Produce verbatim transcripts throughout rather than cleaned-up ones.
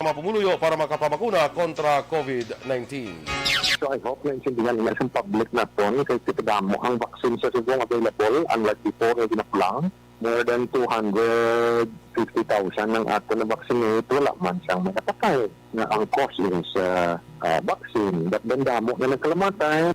mga pumuluyo para makapabakuna kontra COVID nineteen. So, I hope naintindihan nila ang public naton kay kadamo ang vaccine sa Cebu nga available, unlike before nga ginakulang. More than two hundred fifty thousand ang aton na-vaccinate, wala man siyang may napatay. Nga ang cause is, uh, uh, vaccine. But then, damo na nagkalamatay.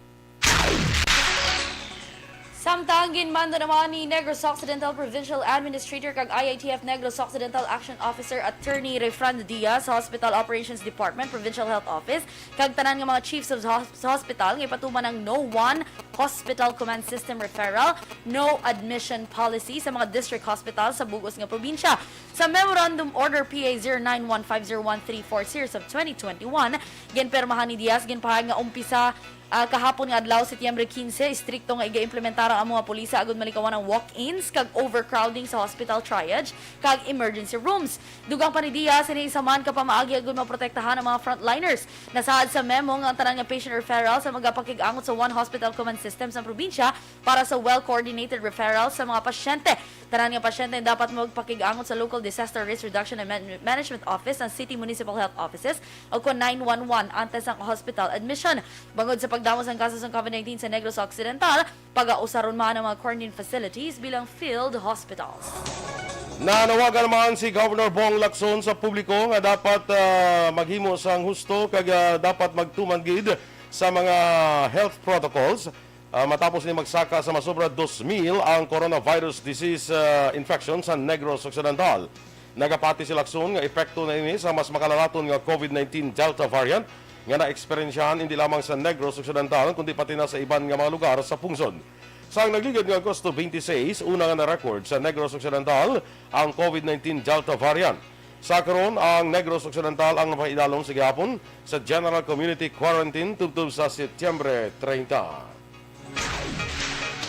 Samtang ginmando naman ni Negros Occidental Provincial Administrator kag I I T F Negros Occidental Action Officer Attorney Refrando Diaz sa Hospital Operations Department, Provincial Health Office, kag tanan nga mga chiefs of hos- sa hospital nga ipatuman ang No One Hospital Command System Referral, No Admission Policy sa mga district hospital sa bug-os nga probinsya. Sa Memorandum Order P A zero nine one five zero one three four series of twenty twenty-one, ginpirmahan ni Diaz, ginpahayag nga umpisa ah, kahapon nga adlaw, Setyembre quince, istrikto nga iga-implementar ang amo nga polisa agud malikawan ang walk-ins kag overcrowding sa hospital triage kag emergency rooms. Dugang pa ni Diaz, sini isa man ka pamaagi agud maprotektahan ang mga frontliners. Nasaad sa memo nga ang tanan nga patient referral sa magapakig-angot sa One Hospital Command System sa probinsya para sa well-coordinated referral sa mga pasyente. Tanan nga pasyente dapat magpakig-angot sa local Disaster Risk Reduction and Man- Management Office, ang City Municipal Health Offices, o kon nine one one antes ang hospital admission. Bangod sa pagdamo sang kaso sang COVID nineteen sa Negros Occidental, pagausaron man ang mga quarantine facilities bilang field hospitals. Nanawagan naman si Governor Bong Lacson sa publiko nga dapat, ah, maghimo sang husto kag, ah, dapat magtuman gid sa mga health protocols, ah, matapos ni magsaka sa masobra dos mil ang coronavirus disease, ah, infection sa Negros Occidental. Nagapati si Lacson nga epekto na ini sa mas makalalaton nga COVID nineteen Delta variant nga naeksperyensyahan hindi lamang sa Negros Occidental kundi pati na sa iban nga mga lugar sa pungsod. Sang nagligad nga Agosto twenty-six, una nga na-record sa Negros Occidental ang COVID nineteen Delta variant. Sa karon, ang Negros Occidental ang napaidalom sa gihapon sa General Community Quarantine tubtob sa Setyembre treinta.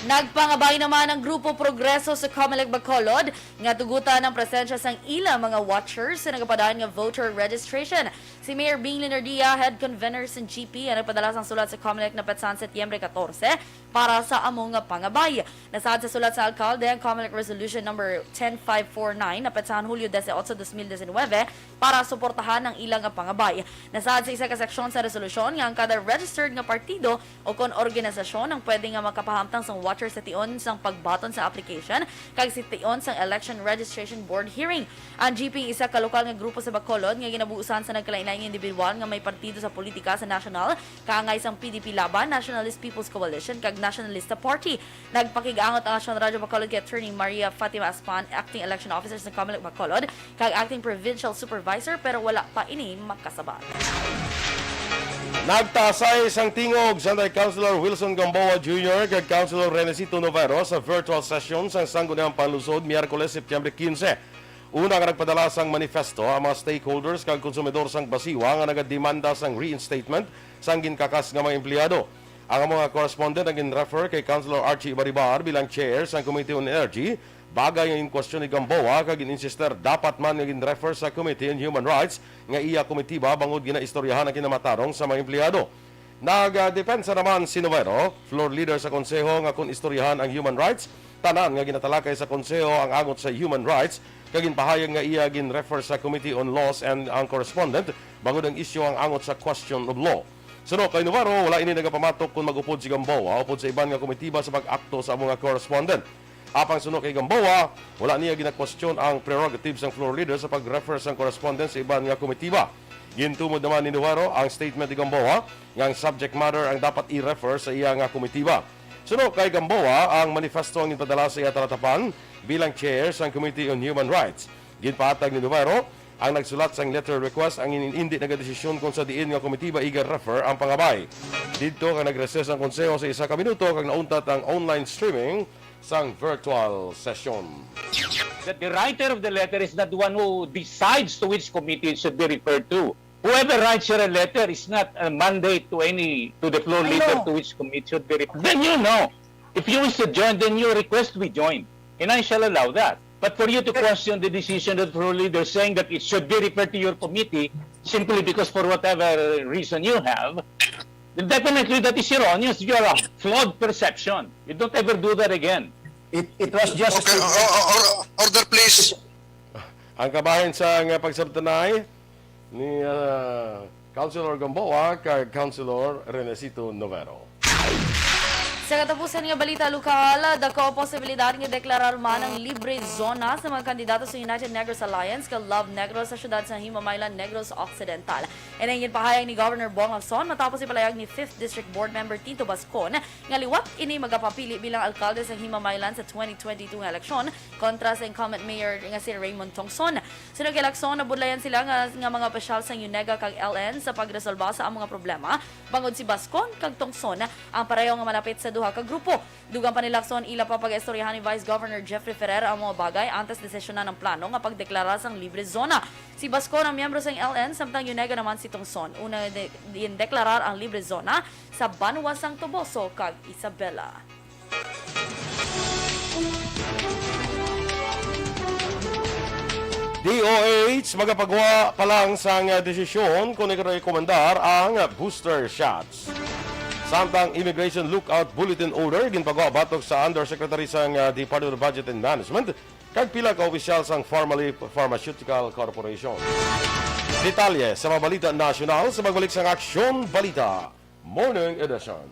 Nagpangabay naman ang Grupo Progreso sa Comelec Bacolod nga tugutan ang presensya sang ila mga watchers sa nagapadayon nga voter registration. Si Mayor Bing Leonardia, head convener sa G P, ang nagpadala sang sulat sa Comelec napetsahan Setyembre catorce para sa amo nga pangabay. Nasaad sa sulat sa alkalde ang Comelec Resolution Number ten five four nine napetsahan Hulyo dieciocho, dos mil diecinuebe, para suportahan ang ila nga pangabay. Nasaad sa isa ka seksyon sa resolusyon nga ang kada registered nga partido o kon organisasyon ang pwede nga makapahamtang sang watcher sa tion sang pagbaton sa application kag sa tion sang Election Registration Board hearing. Ang G P isa ka lokal nga grupo sa Bacolod nga ginabuusan sa nagkalain-lain nga individual nga may partido sa politika sa nasyonal, kaangay sang P D P Laban, Nationalist People's Coalition, kag Nationalista Party. Nagpakig-angot ang Aksyon Radyo Bacolod kay Attorney Maria Fatima Aspan, Acting Election Officer sa Comelec Bacolod, kag Acting Provincial Supervisor, pero wala pa ini makasabat. Nagtasay sang tingog si Councilor Wilson Gamboa Junior kag Councilor Renesito Novero sa virtual session sang Sangguniang Panlungsod, Miyerkules, Setyembre quince. Una nga nagpadala sang manifesto ang mga stakeholders kag konsumidor sang Basiwa nga nagademanda sang reinstatement sang ginkakas nga mga empleyado. Ang mga correspondent ang gin-refer kay Councilor Archie Baribar bilang chair sang Committee on Energy, bagay nga ginkwestiyon ni Gamboa kag gin-insister dapat man nga gin-refer sa Committee on Human Rights nga iya komitiba bangod ginaistoryahan ang kinamatarong sa mga empleyado. Nagadepensa naman si Novero, floor leader sa Konseho, nga kon istoryahan ang human rights, tanan nga ginatalakay sa Konseho ang angot sa human rights, kag ginpahayag nga iya gin-refer sa Committee on Laws and ang correspondent bangod ang isyu ang angot sa question of law. Suno kay Novero, wala ini nagapamatok kon mag-upod si Gamboa upod sa iban nga komitiba sa pag-akto sa amo nga correspondent. Apang suno kay Gamboa, wala niya ginakwestiyon ang prerogative sang floor leader sa pag-refer sang correspondent sa iban nga komitiba. Gintumod naman ni Novero ang statement ni Gamboa nga ang subject matter ang dapat i-refer sa iya nga komitiba. Suno kay Gamboa, ang manifesto ang ginpadala sa iya talatapan bilang chair sang Committee on Human Rights. Ginpahatag ni Novero ang nagsulat sang letter request ang in-, indi nagadesisyon kon sa diin nga komitiba iga-refer ang pangabay. Didto nga nag-recess ang Konseho sa isa ka minuto kag nauntat ang online streaming sang virtual session. That the writer of the letter is not the one who decides to which committee it should be referred to. Whoever writes your letter is not a mandate to any, to the floor I leader know. To which committee it should be referred. Then you know. If you wish to join, then your request we join. And I shall allow that. But for you to question the decision of the floor leader saying that it should be referred to your committee simply because for whatever reason you have, then definitely that is erroneous. You have a flawed perception. You don't ever do that again. It, it was just Okay, or, or, or, order please. Ang kabahin sa nga pagsabtanay, ni, ah, Councilor Gamboa kag Councilor Renesito Novero. Sa katapusan nga balita lokal, dako ang posibilidad nga deklarar man ang libre zona sa mga kandidato sa United Negros Alliance kag Love Negros sa siyudad sa Himamaylan, Negros Occidental. Ini ang ginpahayag ni Governor Bong Lacson matapos ipalayag ni Fifth District Board Member Tito Bascon nga liwat ini magapapili bilang alkalde sa Himamaylan sa twenty twenty-two nga eleksyon kontra sa incumbent mayor nga si Raymond Tongson. Suno kay Lacson, nabudlayan sila nga, nga mga opisyal sang UNEGA kag L N sa pagresolba sa among mga problema, bangod si Bascon kag Tongson ang pareho nga malapit sa duha ka grupo. Dugang pa ni Lacson, ila pa pag-istoryahan ni Vice Governor Jeffrey Ferrer ang mga bagay antes desisyonan ang plano nga pagdeklara sang libre zona. Si Bascon ang miyembro sang L N, samtang UNEGA naman si Tongson. Una de-, gindeklarar ang libre zona sa banwa sang Toboso kag Isabela. D O H magapagwa pa lang sang, ah, desisyon kung ikarekomendar ang booster shots. Samtang Immigration Lookout Bulletin Order ginpagwa batok sa Undersecretary sang, ah, Department of Budget and Management kag pila ka opisyal sang Pharmali-, Pharmaceutical Corporation. Detalye sa mga balita nasyonal sa pagbalik sang Aksyon Balita Morning Edition.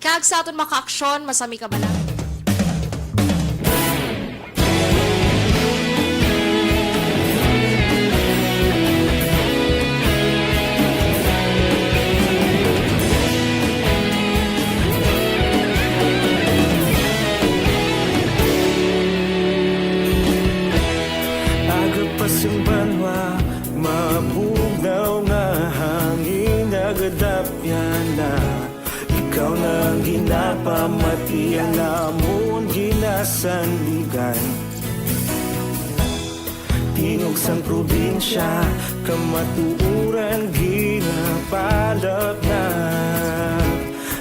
Kag sa aton makaaksyon, masami ka bala. Aga pa sing banwa, mabugnaw nga hangin nagadapyan na. Ikaw na ang ginapamati, ang amon ginasandigan. Tingog sang probinsya, kamatuoran ginapalapnat.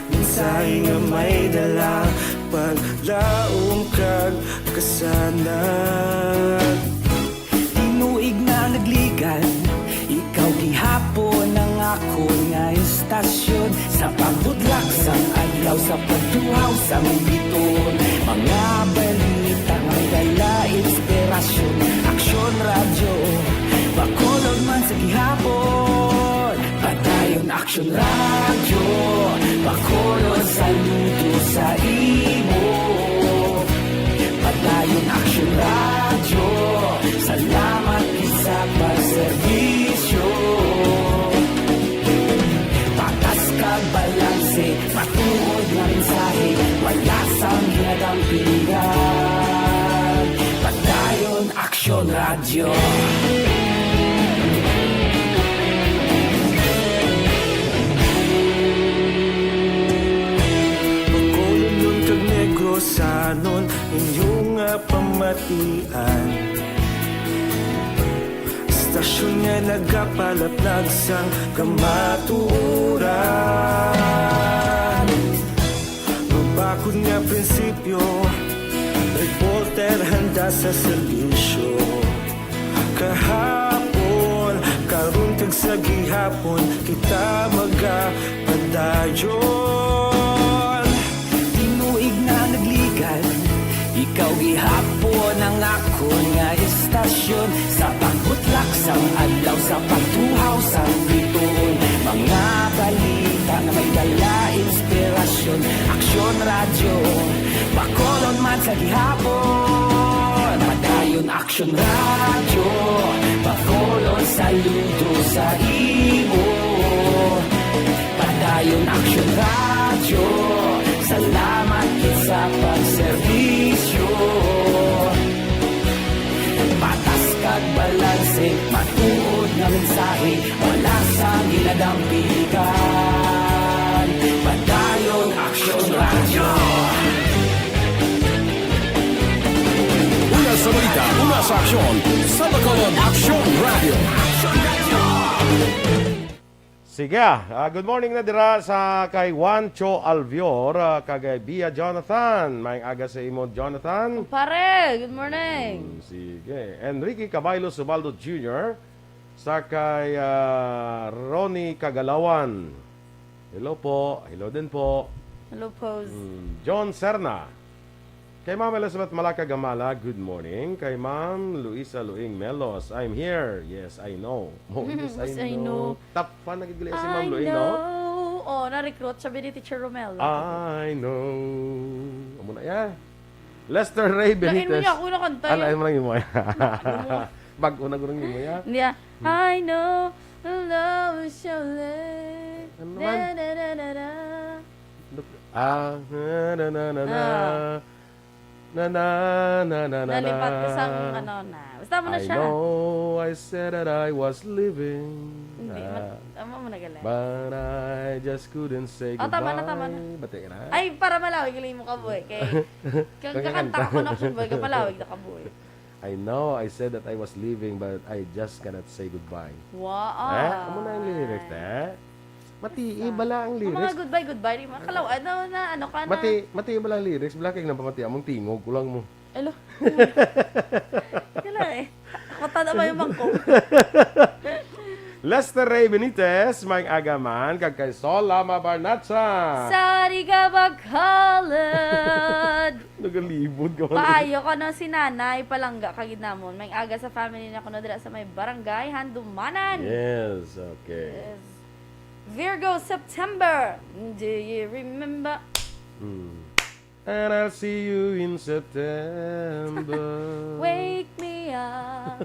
Mensahe nga may dala, paglaom kag kasanag. Tinuig na nagligan, ikaw gihapon ang akon nga istasyon. Sa pagbutlak sang adlaw, sa pagtuhaw sang biton, mga balita nga may dala inspirasyon. Aksyon Radyo, Bacolod man sa gihapon. Padayon Aksyon Radyo, Bacolod, saludo sa imo. Padayon Aksyon Radyo, salamat gid sa pagserbisyo. Patas kag balanse, matuod nga mensahe, wala sang ginadampigan. Padayon Aksyon Radyo. Bacolodnon kag Negrosanon, inyo nga pamatian. Istasyon nga nagapalaplag sang kamatuoran. Mabakod nga prinsipyo, reporter handa sa serbisyo. Kahapon, karon kag sa gihapon, kita magapadayon. Tinuig na nagligan, ikaw gihapon ang akon nga istasyon. Sa pagbutlak sang adlaw, sa pagtuhaw sang bituon, mga balita nga may dala inspirasyon. Aksyon Radyo, Bacolod man sa gihapon. Padayon Aksyon Radyo, Bacolod, saludo sa imo. Padayon Aksyon Radyo, salamat gid sa pagserbisyo. Patas kag balanse, matuod nga mensahe, wala sang ginadampigan. Padayon Aksyon Radyo. Una sa balita, una sa aksyon, sa Bacolod Aksyon Radyo. Sige, ah, good morning na dira sa kay Juancho Alvior, ah, kag kay Bia Jonathan. Maayong aga sa imo, Jonathan. Kumpare, good morning. Mm, sige. Enrique Cabaylo Subaldo Junior, sa kay, ah, Ronnie Kagalawan. Hello po. Hello din po. Hello, Pose. Mm, John Serna. Kay Ma'am Elizabeth Malaka Gamala, good morning. Kay Ma'am Luisa Luing Melos, I'm here. Yes, I know. Oh, yes, I Yes, I know. know. Top fan na gid si Ma'am I Luing, no? know. Oh, na-recruit siya ni Teacher Romel. I know. Amo na, yeah. Lester Ray Lain mo Benitez. niya ako nakanta, Ala, eh. Ano mo lang yun mo? Ano mo? Bag-o na gurang yun mo, yeah. Hindi, ah. I know love is your late. Ano naman? Da, da, da, da, da. Ah, na, na, na, na, na. Ah. Na, na, na, na, na, Nalipat ka na. sang ano na. Basta mo na I siya. know, I said that I was leaving. Hindi, Ah. mat-, tama mo na gali. But I just couldn't say Oh, tama na, tama na. goodbye. Bati na. Ay, para malawig, gali mo ka, boy. Kay, kung Kung kakanta kakanta. ka, kung action, boy, ka palawig na ka, boy. I know, I said that I was leaving, but I just cannot say goodbye. Wow. Eh, amo na ang lyrics, eh. Matii Sa bala ang mga lyrics. goodbye, goodbye, di ba? Kalaw-, ano na, ano ka na? Mati-, matii bala ang lyrics, bala kay napamati among tingog, kulang mo. Hello? Kala eh. Ako tada ba yung bangko? Lester Ray Benitez, may aga man, kag kay Sol Lama Barnacha. Sari ka ba, Khaled? Nagalibod ka man. Paayo ko no si Nanay Palangga kagid namon. May aga sa family na kuno dira sa may barangay Handumanan. Yes, okay. Yes. Virgo, September. Do you remember? Mm. And I'll see you in September. Wake me up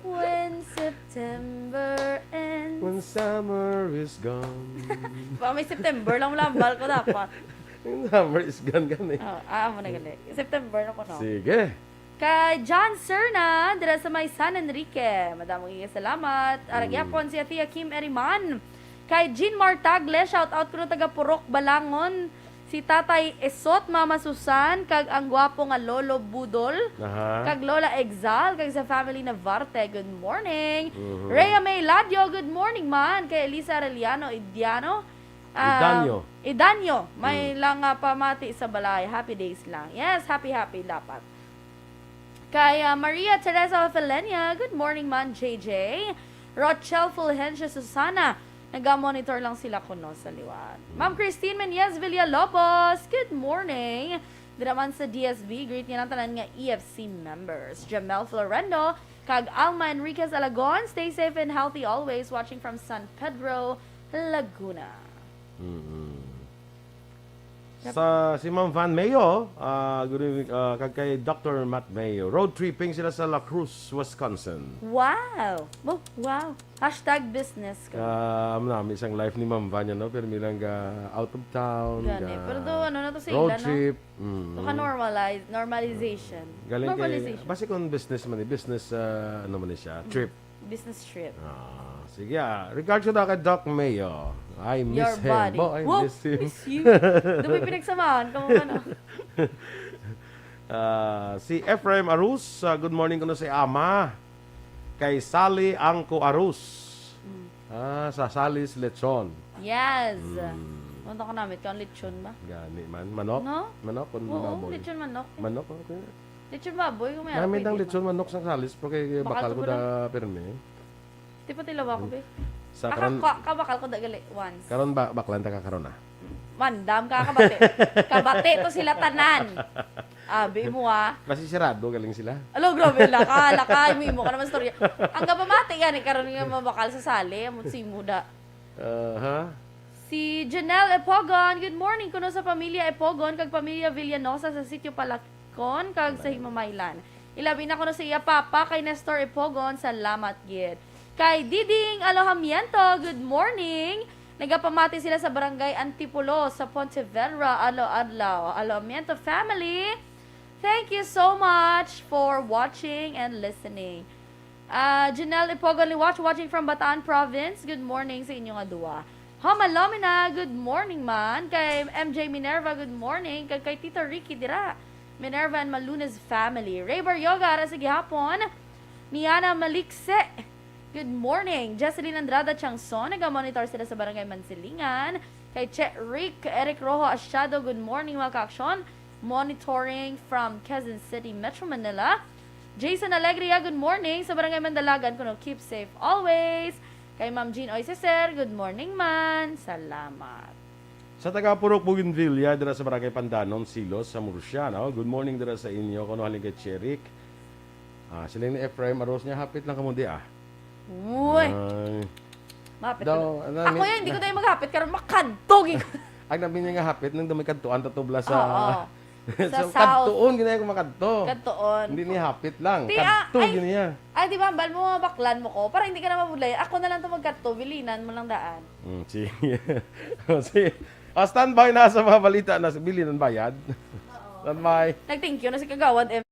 when September ends. When summer is gone. Ba, may September lang, wala ang bal ko dapat. When summer is gone, gani. Oh, ah, amo na gali. September na ko, no? Sige. Kay John Serna, dira sa may San Enrique. Madamo nga salamat. Ara Mm. gyapon si Tia Kim Eriman. Kay Jean Martagle, shout out kuno taga Purok Balangon. Si Tatay Esot, Mama Susan, kag ang gwapo nga Lolo Budol, Aha. kag Lola Exal, kag sa family Navarte, good morning. Mhm. Rhea May Ladio, good morning man. Kay Elisa Arellano Idiano, ah, Idanyo. Idanyo, may Mm. lang, ah, pamati sa balay. Happy days lang. Yes, happy, happy dapat. Kay, ah, Maria Teresa Ofelenia, good morning man, J J. Rochelle Fulgencio Susana, naga-monitor lang sila kuno sa liwat. Mm. Ma'am Christine Menyez Villalobos, good morning. Dira man sa D S V, greet niya ang tanan nga E F C members. Jamel Florendo, kag Alma Enriquez Alagon, stay safe and healthy always, watching from San Pedro, Laguna. Mm-mm. Yep. Sa, si Ma'am Van Mayo, ah, good evening, ah, kag kay Doctor Matt Mayo. Road tripping sila sa La Cruz, Wisconsin. Wow! Mo-, wow! Hashtag business ko. Ah, amo na, may isang life ni Ma'am Van yan, no? Pero may lang ga out of town, Gani. ga Pero do, ano na to sa road ila, no? trip. Mm. To ka normalize, normalization. Galing kay, Normalization. basi kung business man, eh, business, ah, ano man siya, Mm. trip. Business trip. Ah, sige, ah. Regards to kay Doc Mayo. I miss Your him. body. Bo, I Wow, miss him. miss you. Doon may pinagsamahan ka mo, ano? Ah, si Ephraim Arus, ah, good morning kuno sa ama. Kay Sally Angko Arus. Mm. Ah, sa Sally's Lechon. Yes. Mm. Punta ko namit ka ang lechon ba? Gani man. Manok? No? Manok kung Oo, baboy? lechon manok. Manok, okay. Lechon baboy, kung may Gamit ang lechon manok sa Sally's, pero kay Bakal bakal ko ko da na. pirmi. Di pa tilawa ko, be. Sa Aka karon, ka, kabakal ko da gali once. karon ba, baklan ta ka karon, ah? Mandam ka, kabati. Kabati to sila tanan. Abi mo, ah. Basi sirado galing sila. Alo, grabe, laka, laka, imo, imo ka naman storya. Ang gapamati gani karon nga mabakal sa Sally, amo si Muda. Aha. Si Janelle Epogon, good morning kuno sa pamilya Epogon kag pamilya Villanosa sa Sitio Palakon kag sa Himamaylan. Ilabi na kuno sa iya papa kay Nestor Epogon, salamat gid. Kay Diding Alojamiento, good morning. Nagapamati sila sa Barangay Antipolo sa Pontevedra, Alo Adlaw. Alojamiento family, thank you so much for watching and listening. Ah, Janelle Ipogon Liwach, watching from Bataan Province. Good morning sa inyo nga duwa. Homa Lomina, good morning man. Kay M J Minerva, good morning. Kag kay Tito Ricky dira. Minerva and Malunas family. Ray Baryoga, ara sa gihapon. Niana Malikse, good morning. Jesseline Andrada Changson, naga-monitor sila sa Barangay Mansilingan. Kay Che Rick, Eric Rojo Asiado, good morning, mga ka-aksyon. Monitoring from Quezon City, Metro Manila. Jason Alegria, good morning. Sa Barangay Mandalagan, kuno keep safe always. Kay Ma'am Jean Oy Ceser, good morning man. Salamat. Sa taga Purok Bougainvillea, dira sa Barangay Pandanon, Silos, sa Murcia, no? Good morning dira sa inyo. Kuno halin kay Cherik. Ah, siling ni Ephraim Aros niya, hapit lang kamo di, ah. Uy. Ay. Mapit Daw, ko na. Ano, Ako min- yan, hindi ko tayo maghapit, karon makadto, gi-, Ang namin niya nga hapit, nang dumay kadtuan, tatubla sa Oo. Sa So, South. kadtuon, ginaya ko makadto. Kadtuon. Hindi ni hapit lang. Ti, ah, Kadto, ay, gini niya. Ay, di ba, bal mo, baklan mo ko, para hindi ka na mabudlay. Ako na lang to magkadto, bilinan mo lang daan. Mm, sige. Sige. Ah, standby na sa mga balita na si Billy ng Bayad. Standby. Nag-thank you na si Kagawad M.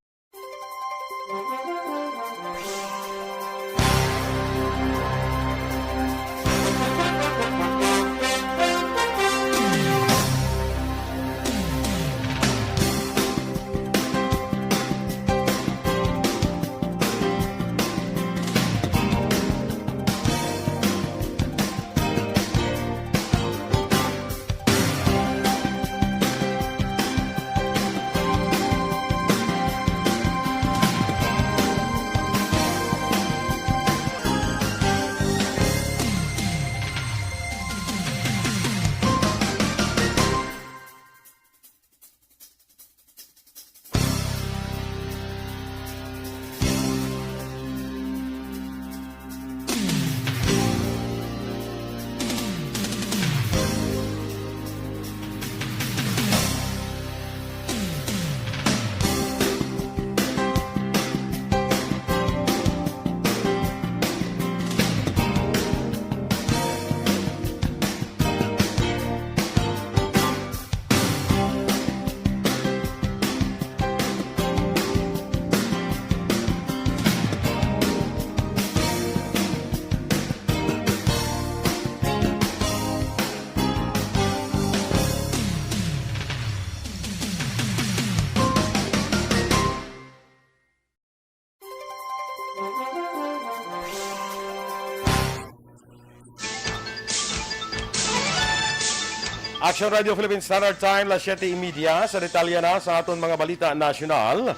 Action Radio Philippine Standard Time, las siete y media. Sa detalye na sa aton mga balita nasyonal,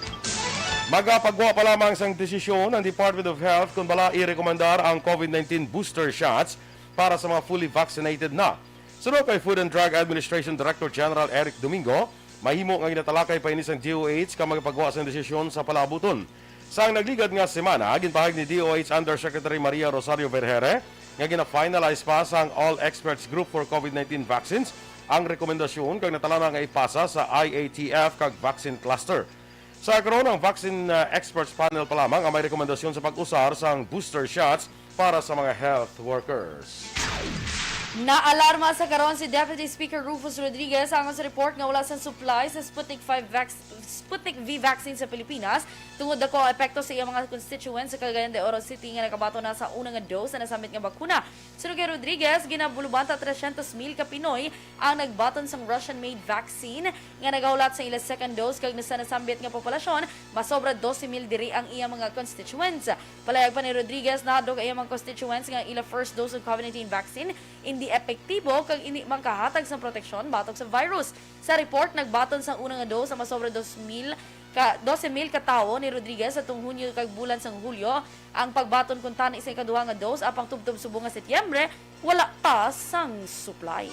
magapagwa pa lamang sang desisyon ang Department of Health kung bala i-rekomendar ang COVID nineteen booster shots para sa mga fully vaccinated na. Suno kay Food and Drug Administration Director General Eric Domingo, mahimo nga ginatalakay pa ini sang D O H kag magapagwa sang desisyon sa palaabuton. Sang nagligad nga semana, ginpahayag ni D O H Undersecretary Maria Rosario Vergeire nga gina-finalize pa sang All Experts Group for COVID nineteen Vaccines ang rekomendasyon kag natala na nga ipasa sa I A T F kag Vaccine Cluster. Sa karon, ang Vaccine, uh, Experts Panel pa lamang ang may rekomendasyon sa pag-usar sang booster shots para sa mga health workers. Naalarma sa karon si Deputy Speaker Rufus Rodriguez sa angong sa report nga wala sang supply sa Sputnik five vac-, Sputnik V vaccine sa Pilipinas tungod dako ang epekto sa iyang mga constituents sa Cagayan de Oro City nga nakabaton na sa una nga dose sa nasambit nga bakuna. Suno kay Rodriguez, ginabulubanta trescientos mil ka Pinoy ang nagbaton sang Russian-made vaccine nga nagahulat sa ila second dose, kag sa nasambit nga populasyon, masobra dose mil diri ang iya mga constituents. Palayag pa ni Rodriguez, nahadlok ang iya mga constituents nga ila first dose of COVID nineteen vaccine indi epektibo kag indi makahatag sang proteksyon batok sa virus. Sa report, nagbaton sang una nga dose ang masobra dos mil ka, dose mil ka tawo ni Rodriguez atong Hunyo kag bulan sang Hulyo. Ang pagbaton kuntani sa ikaduha nga dose apang tubtob subong nga Setyembre, wala pa sang supply.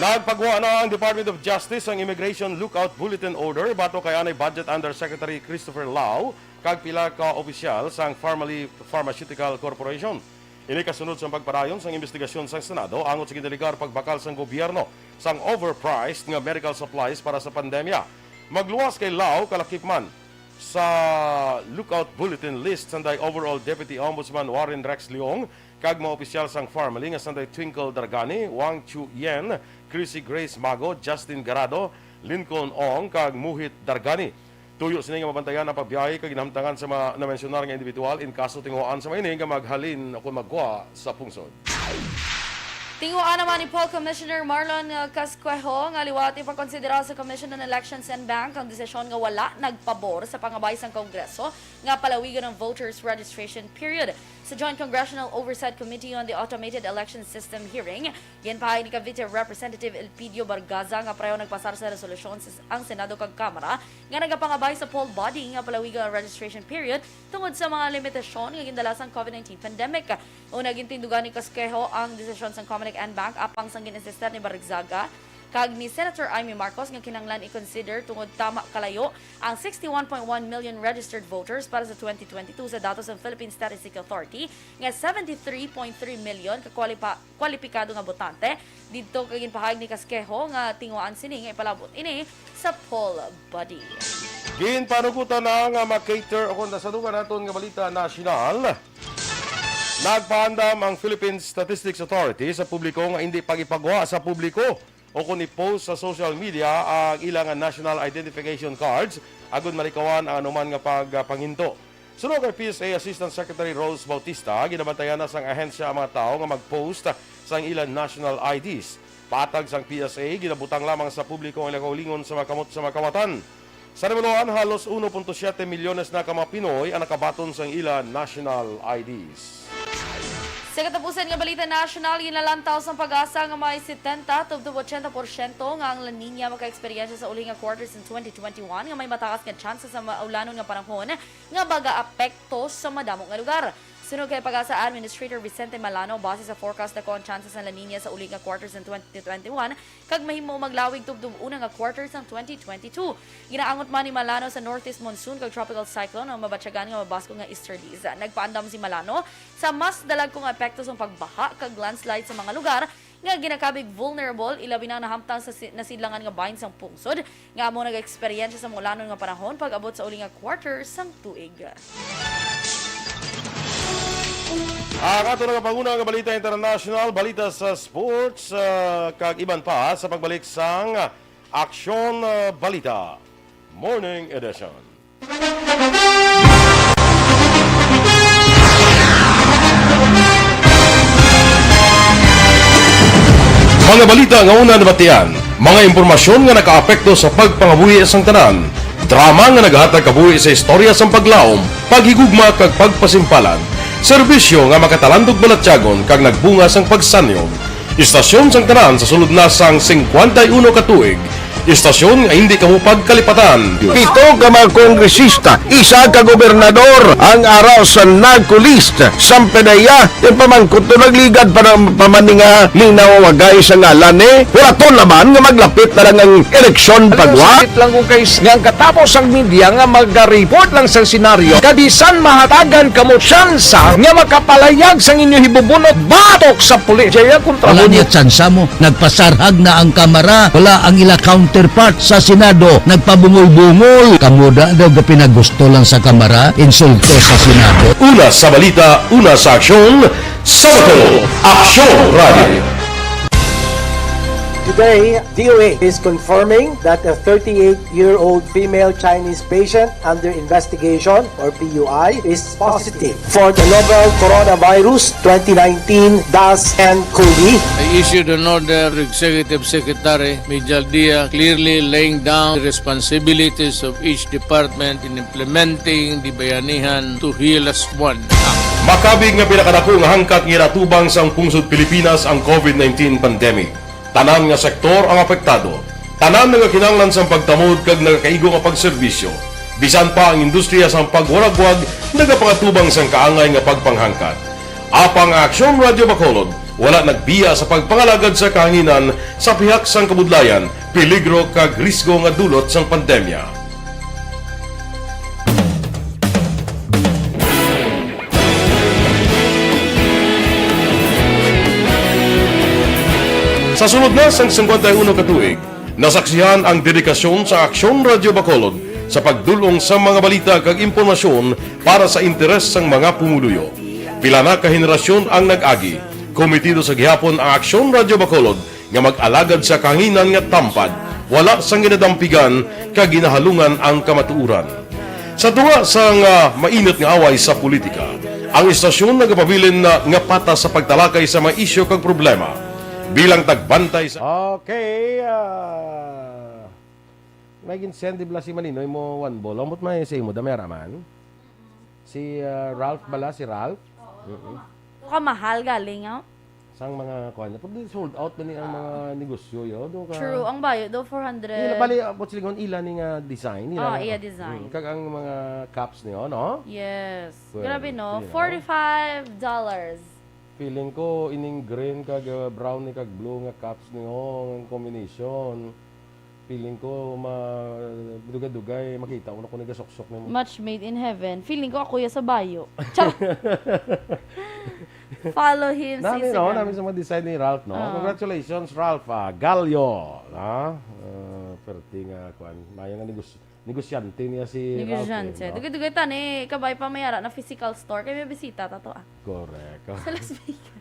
Nagpagwa na ang Department of Justice sang Immigration Lookout Bulletin Order batok kay anay Budget Undersecretary Christopher Lau kag pila ka opisyal sang Farmally Pharmaceutical Corporation. Ini kasunod sang pagpadayon sang imbestigasyon sang Senado angot sa gindaligar pagbakal sang gobyerno sang overpriced nga medical supplies para sa pandemya. Magluwas kay Lau kalakip man sa lookout bulletin list sanday overall Deputy Ombudsman Warren Rex Leong kag mga opisyal sang Farmally nga sanday Twinkle Dargani, Wang Chu Yen, Chrissy Grace Mago, Justin Garado, Lincoln Ong, kag Muhit Dargani. Tuyo sini nga mabantayan ang pagbiyahe kag ginhamtangan sa mga namensyunar nga individual in kaso tinguhaan sa mga ini nga maghalin o kon maggwa sa pungsod. Tinguhaan naman ni Paul Commissioner Marlon, uh, Casquejo nga liwat ipakonsidera sa Commission on Elections and Bank ang desisyon nga wala nagpabor sa pangabay sang Kongreso nga palawigon ang voters registration period. Sa Joint Congressional Oversight Committee on the Automated Election System hearing, ginpahayag ni Cavite Representative Elpidio Bargaza nga pareho nagpasar sa resolusyon sa, ang Senado kag Kamara nga nagapangabay sa poll body nga palawigon ang registration period tungod sa mga limitasyon nga gindala sang COVID nineteen pandemic. Una, gintindugan ni Casquejo ang desisyon sang Comelec and Bank apang sang gin-insistir ni Bargaza kag ni Senator Imee Marcos nga kinahanglan i-consider tungod tama kalayo ang sixty-one point one million registered voters para sa twenty twenty-two sa datos sang Philippine Statistics Authority nga seventy-three point three million ka kwalipa-, kwalipikado nga botante didto, kag ginpahayag ni Casquejo nga tinguhaan sini nga ipalabot ini sa poll body. Ginpanugutan na nga makater, o kung sa dugang naton nga balita nasyonal, nagpaandam ang Philippine Statistics Authority sa publiko nga indi pag-ipagwa sa publiko o kon i-post sa social media ang ila nga national identification cards agod malikawan ang anuman nga pagpanginto. Suno kay P S A Assistant Secretary Rose Bautista, ginabantayan na sang ahensya ang mga tawo nga mag-post sang ila national I Ds. Patag sang P S A, ginabutang lamang sa publiko ang ila kaugalingon sa mga kamot sa mga kawatan. Sa nahimunoan, halos uno punto siyete milyones na ka mga Pinoy ang nakabaton sang ila national I Ds. Sa katapusan nga balita nasyonal, ginalantaw sang PAGASA nga may setenta tubtob ochenta porsyento nga ang La Niña makaeksperyensya sa uli nga quarter sang twenty twenty-one nga may mataas nga tsansa sa maulanon nga panahon nga magaapekto sa madamo nga lugar. Suno kay PAGASA Administrator Vicente Malano, base sa forecast, dako ang tsansa sa La Niña sa uli nga quarter sang twenty twenty-one kag mahimo maglawig tubtob una nga quarter sang twenty twenty-two. Ginaangot man ni Malano sa northeast monsoon kag tropical cyclone ang mabatyagan nga mabaskog nga easterlies. Nagpaandam si Malano sa mas dalagko nga epekto sang pagbaha kag landslide sa mga lugar nga ginakabig vulnerable, ilabi na nahamtang sa si-, nasidlangan nga bahin sang pungsod nga amo nag-eksperyensya sa maulanon nga panahon pag-abot sa uli nga quarter sang tuig. Ang ato nga panguna nga balita international, balita sa sports, ah, kag iban pa sa pagbalik sang Aksyon, ah, Balita Morning Edition. Mga balita nga una nabatian, mga impormasyon nga nakaapekto sa pagpangabuhi sang tanan, drama nga nagahatag kabuhi sa istorya sang paglaom, paghigugma kag pagpasimpalan, serbisyo nga makatalandog balatyagon kag nagbunga sang pagsanyon. Istasyon sang tanan sa sulod na sang singkwenta y uno ka tuig, istasyon nga hindi kamo pagkalipatan. Pito ka mga kongresista, isa ka gobernador ang ara sa NARCO list. Samtang iya, yung pamangkot to nagligad pa ng pamaninga, linawagay sa ngalan ni, wala to naman nga maglapit na lang ang eleksyon pagwa. Sakit lang kung kay nga ang katapos ang media nga mag-report lang sa senaryo, kabisan mahatagan kamo tsansa nga makapalayag sang inyo hibubunot batok sa pulis. Jaya kontra Wala mo. Niya tsansa mo. Nagpasarhag na ang Kamara. Wala ang ila counterpart sa Senado. Nagpabungol-bungol. Kamo da daw ga pinagusto lang sa Kamara, insulto sa Senado. Una sa balita, una sa aksyon, sa Bacolod, Aksyon Radio. Today, D O H is confirming that a thirty-eight-year-old female Chinese patient under investigation, or P U I, is positive for the novel coronavirus twenty nineteen dash N cov. I issued an order to Executive Secretary Mijal Dia, clearly laying down the responsibilities of each department in implementing the Bayanihan to Heal Us One Act. Makabig nga pinakadako nga hangkat nga ginatubang sang pungsod Pilipinas ang COVID nineteen pandemic. Tanan nga sektor ang apektado. Tanan nagakinahanglan sang pagtamod kag nagakaigo nga pagserbisyo. Bisan pa ang industriya sang pagwaragwag nagapangatubang sang kaangay nga pagpanghangkat. Apang ang Aksyon Radio Bacolod wala nagbiya sa pagpangalagad sa kahanginan sa pihak sang kabudlayan, peligro kag risgo nga dulot sang pandemya. Sa sulod na sang singkwenta y uno ka tuig, nasaksihan ang dedikasyon sa Aksyon Radio Bacolod sa pagdul-ong sa mga balita kag impormasyon para sa interes sang mga pumuluyo. Pila na ka henerasyon ang nag-agi, kometido sa gihapon ang Aksyon Radio Bacolod nga mag-alagad sa kahanginan nga tampad, wala sang ginadampigan kag ginahalungan ang kamatuoran. Sa tunga sang, ah, mainit nga away sa politika, ang istasyon nagapabilin na nga patas sa pagtalakay sa mga isyu kag problema. Bilang tagbantay sa Okay, ah, may gin-send di bala si Maninoy mo one ball. Ambot may sa imo, dami ra man. Si, ah, Ralph bala, si Ralph? Oo, Mm-mm. Ito ka mahal galing, oh. Sang mga kuan niya. Pero di sold out ba ni ang mga negosyo, yo? Do ka True, ang bayo do, four hundred. Ila, bali, ah, what's it called? Ila ni nga design, ila Ah, nga iya design. Mm, kag ang mga cups niyo, no? Yes. Well, Grabe, no? you know. Forty-five dollars. Feeling ko, ining green kag, uh, brown ni kag blue nga cups niyo, ang combination. Feeling ko, ma-, dugay-dugay, makita ko na kung nagasuksok nimo. Match made in heaven. Feeling ko ako ya sa bayo. Char! Follow him sa Nami, no? Instagram. Nami sa mga design ni Ralph, no? Ah. Congratulations, Ralph, ah, Gallo, ha? Ah, perte nga, kuan, mayo nga negos-, negosyante niya si Ralph, eh, Negosyante. no? Dugay-dugay ta ni, kabay pa may ara na physical store. Kay may bisita ta to, ah. Correct. Sa Las Vegas.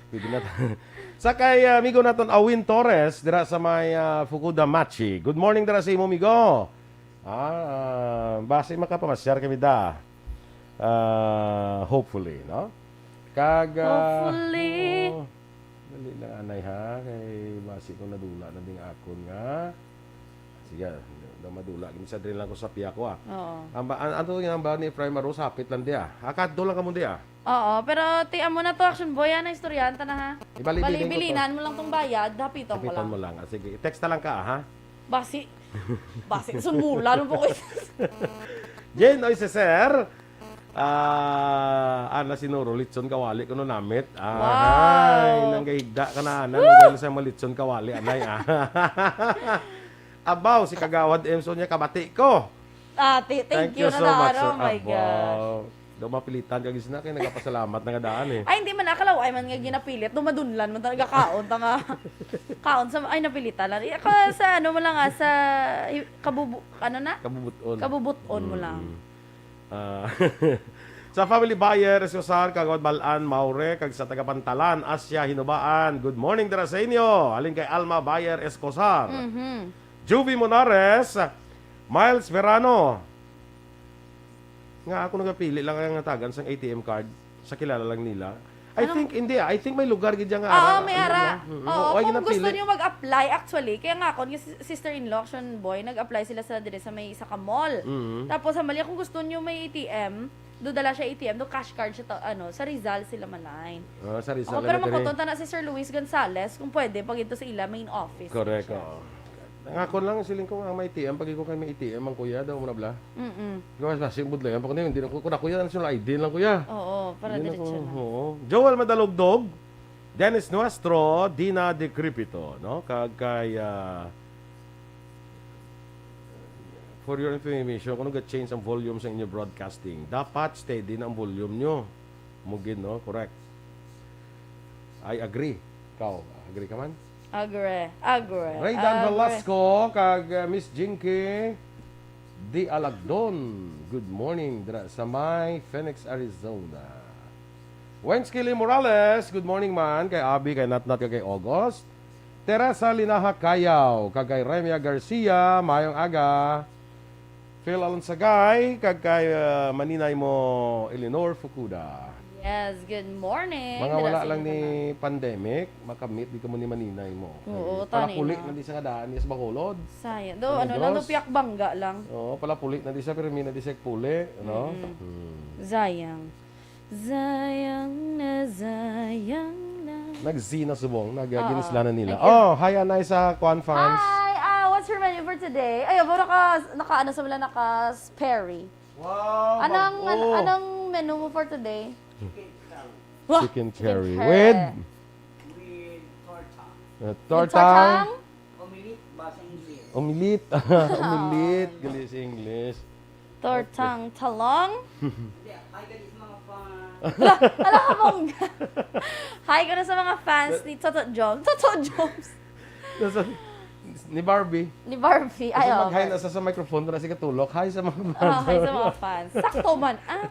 Pwede na ta-, sa kay, ah, amigo naton, Awin Torres, dira sa may, ah, Fukuda Machi. Good morning, dira sa imo, amigo. Ah, ah, basi makapamasyar kami da. Ah, hopefully, no? Kag, ah, Hopefully. oo. Dali lang, anay, ha? Kay basi ko nadula na ding akon nga. Sige, daw madula. Gini sa diri lang ko sa piya ko, ah. Oo. Ang ba-, an-, ato yung ba ni Prima Rose, hapit lang di, ah. Ah, kadto lang kamo di, ah. Oo, pero ti amo na to, Action Boy, ah, na istoryahan ta na, ha? Ibali-bili ko to. Bali-bilinan mo lang tong bayad, hapiton ko Hapiton lang. mo lang. Ah, sige, i-text na lang ka, ha? Basi, basi, sumula mo po ko. Jane, oy, si Sir. Ah, ana sinuro, litson kawali kuno namit. Ah, Wow. Ay, nanggahigda ka na, ana, Woo! nagano sa mga litson kawali, anay, ah. Abaw, si Kagawad Emson niya, kabati ko. Ate, thank Thank you you na so much, daan. Oh sir. my Abaw. gosh. Daw mapilitan ka, gisna, kay nagapasalamat na nga daan, eh. Ay, hindi man, akalaw, ay man nga ginapilit. Daw madunlan man talaga kaon, ta nga, kaon sa, ay, napilitan lang. Ako sa, ano mo lang, ah, sa, i-, kabubu-, ano na? Kabubuton. Kabubuton mo lang. Mm. Ah, sa family buyer, Escosar, Kagawad Balan, Maure, kag sa taga Pantalan, Asia Hinubaan. Good morning dira sa inyo. Halin kay Alma Bayer Escosar. Mhm. Juvie Monares, Miles Verano. Nga ako nagapili lang ang natagan sang A T M card sa kilala lang nila. I Anong think, hindi, ah. I think may lugar gid dyan nga Oo, ara, may ano ara. lang. Mm, Oo, oo, ay, kung gusto ginapili. nyo mag-apply, actually, kaya nga ako, ni sis-, sister-in-law, action boy, nag-apply sila sa dire sa may isa ka mall. Mm. Tapos, ang mali, kung gusto nyo may A T M, do dala siya A T M, do cash card siya, to, ano, sa Rizal sila malay. Ah, sa Rizal, Ako, pero elementary. makuton ta na si Sir Luis Gonzales, kung pwede, pag ito sa ila main office Correct, siya. oo. Ang ako lang, siling ko nga may A T M, pag ikaw kay may A T M, ang kuya daw, muna bla. Mm-mm. Ikaw, mas, mas, yung budlayan pa ko na yun. Hindi na ko, kuna kuya, national I D lang, kuya. Oo, para Hindi na diretso ko, na. oo. Joel Madalugdog, Dennis Nuestro, Dina Decrepito, no? Kag kay, ah, for your information, kung nag-change ang volume sa inyo broadcasting, dapat steady na ang volume nyo. Mugin, no? Correct. I agree. Ikaw, agree ka man? Agree. Agree. Raydan Agree. Velasco, kag, uh, Miss Jinky Di Alagdon. Good morning, dira sa may Phoenix, Arizona. Wensky Lee Morales, good morning man. Kay Abby, kay Natnat, kag kay August. Teresa Linaha Cayaw, kag kay Remia Garcia, mayong aga. Phil Alonsagay, kag kay, uh, maninay mo, Eleanor Fukuda. Yes, good morning. Mga Dira wala sa lang inyo ni tanan. pandemic, makamit di ka mo ni maninay mo. Oo, Ay, tani palapuli na. na di sa nga daan, yes, Bacolod. Sayang. Do, Ano, ano lang, do, Diyos? piyak bangga lang. Oo, palapuli na di sa pirmi na di sa puli, no? Mm-mm. Hmm. Sayang. Sayang na, sayang na. Nag-Z na subong, nag-, Oo. ginislanan nila. Ay, Oh, hi, Anay sa Kwan fans. Hi! Ah, what's your menu for today? Ay, abo, naka, naka, ano sa wala, naka Sperry. Wow, Anong, bag-o. an-, anong menu mo for today? Chicken Wow, chicken curry. curry. With? With tortang. Uh, With tortang? tortang? Omelette ba sa English? Omelette. Omelette. Gali sa English. Tortang talong? Hindi, ay, gali sa mga fans. Ala, ala ka, bongga. Hi ko na sa mga fans ni Toto Joms. Toto Joms. Nasa, ni Barbie. Ni Barbie. Ay, Kasi mag-hi okay. na sa, sa microphone, para si Katulok. Hi sa mga fans. Ah, hi sa mga fans. Sakto man. Ah,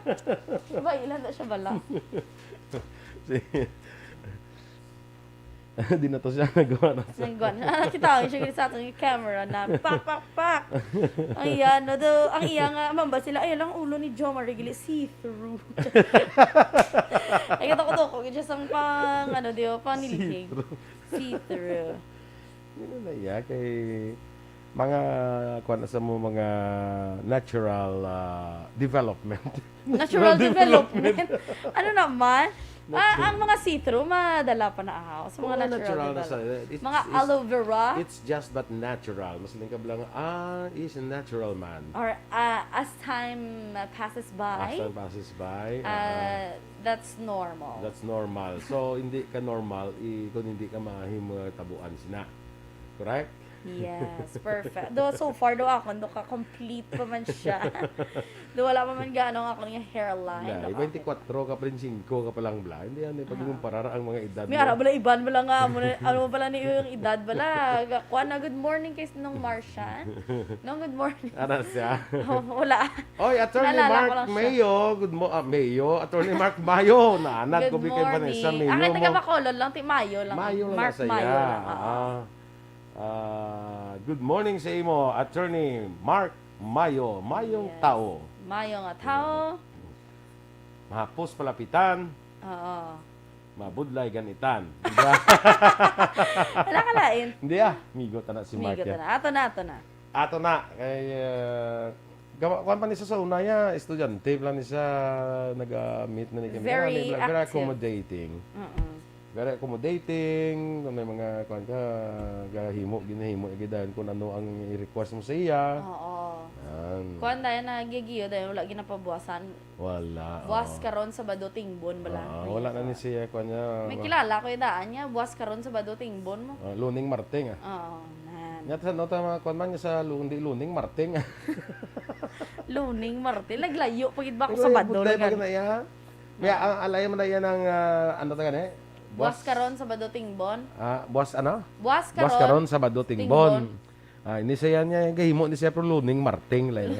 ba, ilan na siya bala? Si-, di na to siya nagawa na sa Nagwa na. Ah, kita ko siya sa atong camera na pak, pak, pak. Ang iya, no, do, ang iya nga, mamba sila, ay, lang ulo ni Jomar, gili, see-through. Ay, kato ko to ko, siya sang pang, ano, di ba, pang nilhig. See-through. See-through. Yun na iya, kay mga, kuwan na sa mo, mga natural, ah, development. Natural development. Ano naman? Ah, ang mga see-through, madala pa na ako sa mga natural development. Mga aloe vera. It's just but natural. Mas lingkab lang, ah, is a natural man. Or, ah, as time, uh, passes by, as time passes by, uh, that's normal. That's normal. So, hindi ka normal i-, kung hindi ka mahimo tabuan sina. Correct? Yes, perfect. Do, so far, do ako, do ka complete pa man siya. Do, wala pa man gaano ang akon nga hairline. Hindi, twenty-four ka pa rin, singko ka pa lang, bla. Hindi yan, eh, pag-ikumpara ang mga edad mo. May ara bala, iban bala nga, amo na, ano bala ni yung edad bala. Kuan na, good morning kay Nong Martian. Nong, good morning. Ano siya? Oh, wala. Oy, Attorney Mark Mayo. Good mo-, ah, Mayo. Attorney Mark Mayo. Naanad ko, Bikay Vanessa Mayo. Ang taga Bacolod lang, ti Mayo lang. Mayo lang. Mark Mayo lang. Ah. Ah, good morning sa imo, Attorney Mark Mayo. Mayong tawo. Mayo nga tawo. Mahapos palapitan. Oo. Mabudlay ganitan. Di ba? Wala ka lain. Hindi ah. Migo ta na si Mark. Migo ta na. Ato na, ato na. Ato na. Kay, uh, gawa, kuwan pa ni sa, sa una niya, estudyante lang ni sa nag-meet na ni kami. Very active. Very accommodating. Mm-mm. Very accommodating, kung may mga kuwan ka, gahimo, ginahimo, gidayon kung ano ang i-request mo sa iya. Oo. Yan. Kuwan, dahil na gigiyo, dahil wala ginapabuwasan. Wala, oo. Buwas karon, Sabado, tingbon bala. Oo, wala na ni siya, kuwan niya. May kilala ko, idaan niya, buwas karon, Sabado, tingbon mo. Ah, Luning Marting, ah. Oo, nan. Nya, sa nota, mga kuwan man niya sa Lundi, Luning Marting. Luning Marting. Naglayo pa gid ba ako, Sabado lang gani? May, ang alay man na yan ang, ah, ano ta gani? Buwas karon, Sabado, tingbon. Ah, buwas ano? Buwas karon, Sabado, tingbon. Ah, ini siya niya, gahimo ni siya, pero Luning Marting lang.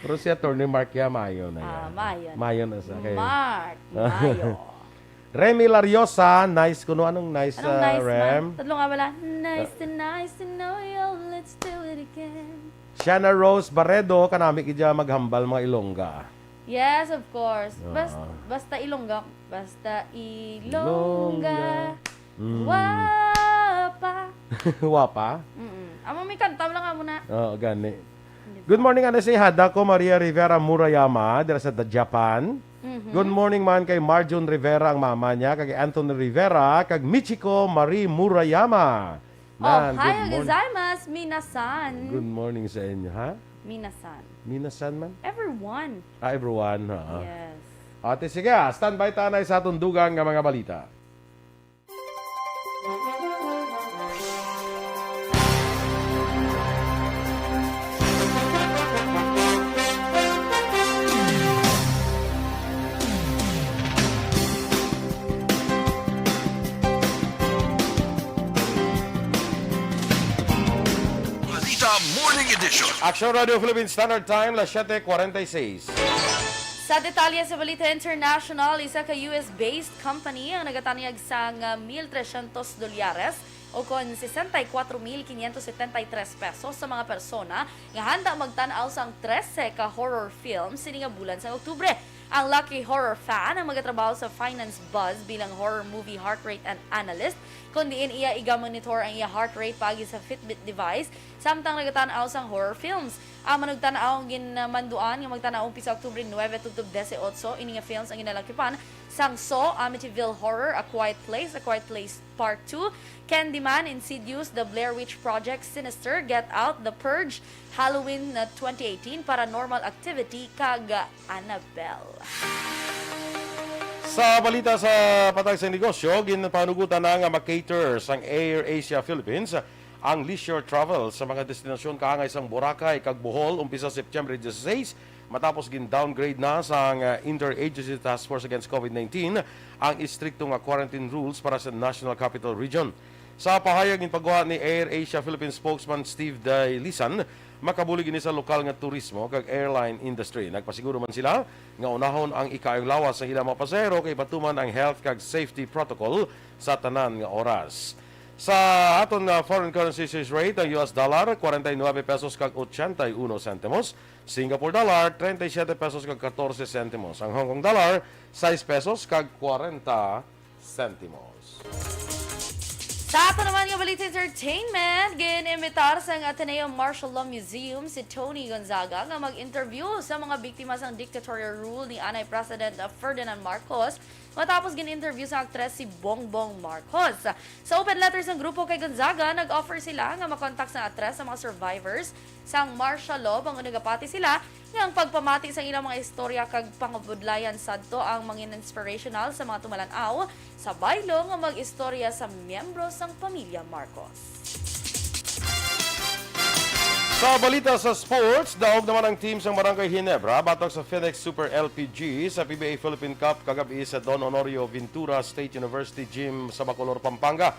Pero si Attorney Mark ya, mayo na yan. Ah, mayo na. Mayo na sa kay Mark, mayo. Remy Lariosa, nice kuno. Anong nice, Rem? Tadlo nga bala. Nice to, nice to know you. Let's do it again. Shana Rose Barredo, kanami gid ya maghambal mga Ilongga. Yes, of course. Bas-, basta Ilongga, basta Ilongga. Ilongga. Mm. Wapa. Wapa? Mm-mm. Amo, may kanta lang amo na. Oo, gani. Di ba? Good morning, ano si Hadako Maria Rivera Murayama, dira sa da-, Japan. Mhm. Good morning man kay Marjun Rivera, ang mama niya, kag Anthony Rivera, kag Michiko Marie Murayama. Nan, good morning. Ohayo gozaimasu, minasan. Good morning sa inyo, ha? Minasan. Minasan man? Everyone. Ah, everyone, ha? Yes. Ate, sige, ah, standby tanay sa atong dugang nga mga balita. Balita Morning Edition. Action Radio Philippine Standard Time, las siete cuarenta y seis. Sa detalye sa Balita International, isa ka U S-based company ang nagatanyag sang, ah, mil trescientos dolyares o kon sesenta y cuatro mil quinientos setenta y tres pesos sa mga persona nga handa magtan-aw sang trese ka horror film sini nga bulan sang Oktubre. Ang Lucky Horror Fan ang magatrabaho sa Finance Buzz bilang horror movie heart rate an-, analyst, kon diin iya igamonitor ang iya heart rate paagi sa Fitbit device, samtang nagatan-aw sang horror films. Ang manugtan-aw ang ginmanduan nga magtan-aw umpisa Oktubre nuebe tubtob disiotso. Ini nga films ang ginalakipan sang Saw, Amityville Horror, A Quiet Place, A Quiet Place Part two, Candyman, Insidious, The Blair Witch Project, Sinister, Get Out, The Purge, Halloween, uh, twenty eighteen, Paranormal Activity, kag, uh, Annabelle. Sa balita sa patag sa negosyo, ginpanugutan na nga makater sang Air Asia Philippines ang leisure travel sa mga destinasyon kaangay sang Boracay kag Bohol umpisa September dieciséis, matapos gin-downgrade na sang, uh, Interagency Task Force Against COVID nineteen ang istrikto nga quarantine rules para sa National Capital Region. Sa pahayag ginpagawa ni Air Asia Philippines spokesman Steve Dilisan, makabulig ini sa lokal nga turismo kag airline industry. Nagpasiguro man sila nga unahon ang ikaayong lawas sang ilang mga pasahero kag ipatuman ang health kag safety protocol sa tanan nga oras. Sa aton nga foreign currency exchange rate, ang U S dollar, kwarenta y nuebe pesos kag ochenta y uno sentimos. Singapore dollar, treinta y siete pesos kag catorce sentimos. Ang Hong Kong dollar, sais pesos kag kwarenta sentimos. Sa ato naman nga balita entertainment, gin-imbitar sang Ateneo Martial Law Museum si Tony Gonzaga nga mag-interview sa mga biktima sang dictatorial rule ni anay President Ferdinand Marcos, matapos gin-interview sa aktres si Bongbong Marcos. Sa open letter sang grupo kay Gonzaga, nag-offer sila nga makontak sa aktres sa mga survivors sang martial law, bangod nagapati sila nga ang pagpamati sa ilang mga istorya kag pangabudlayan sadto ang mangin-inspirational sa mga tumalan-aw sa baylo nga mag-istorya sa miyembro sang pamilya Marcos. Sa balita sa sports, daog naman ang team sang Barangay Ginebra batok sa Phoenix Super L P G sa P B A Philippine Cup kagabi sa Don Honorio Ventura State University Gym sa Bacolor, Pampanga,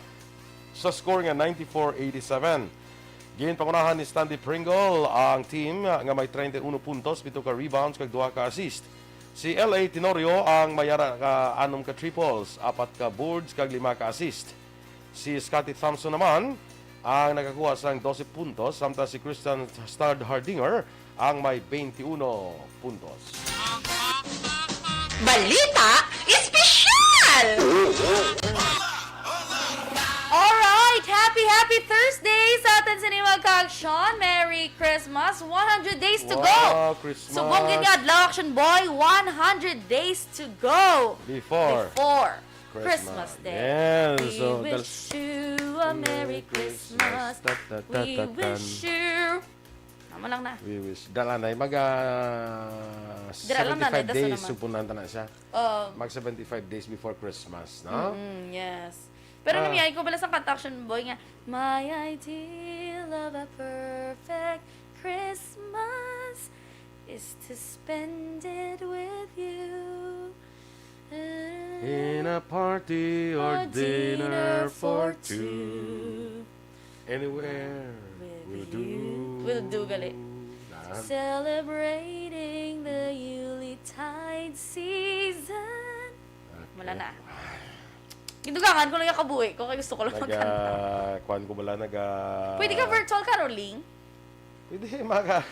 sa score nga ninety-four eighty-seven. Ginpangunahan ni Stanley Pringle ang team nga may treinta y uno puntos, pito ka rebounds kag duha ka assist. Si L A Tenorio ang may ara ka anom ka triples, apat ka boards kag lima ka assist. Si Scottie Thompson naman ang nakakuha sang dose puntos, samtang si Christian Stad Hardinger ang may twenty-one puntos. Balita Espesyal! Alright! Happy, happy Thursday sa aton sa inyong mga ka-aksyon. Merry Christmas! One hundred days to go! Wow, Christmas. Subong gid nga adlaw, Action Boy, one hundred days to go! Before. Before Christmas Day. Yes, We so, wish you a Merry Christmas. Ta, ta, ta, We ta, tan. Wish you. Tama lang na. We wish. Dala na, mag ah, Dala lang na, seventy-five dala days, naman. Subunan ta na siya. Um, Mag seventy-five days before Christmas, no? Mm, yes. Pero Ah. namiay ko pala sa kanta, Action Boy, nga, "My ideal of a perfect Christmas is to spend it with you." In a party or A dinner for two. Anywhere With will you. Do. Will do, gali. Na. Celebrating the Yuletide season. Wala na. Gidugangan ko lang yung kabuhi ko, kaya gusto ko lang Naga, magkanta. Kuan ko bala, naga... Pwede ka virtual caroling? Pwede, maka...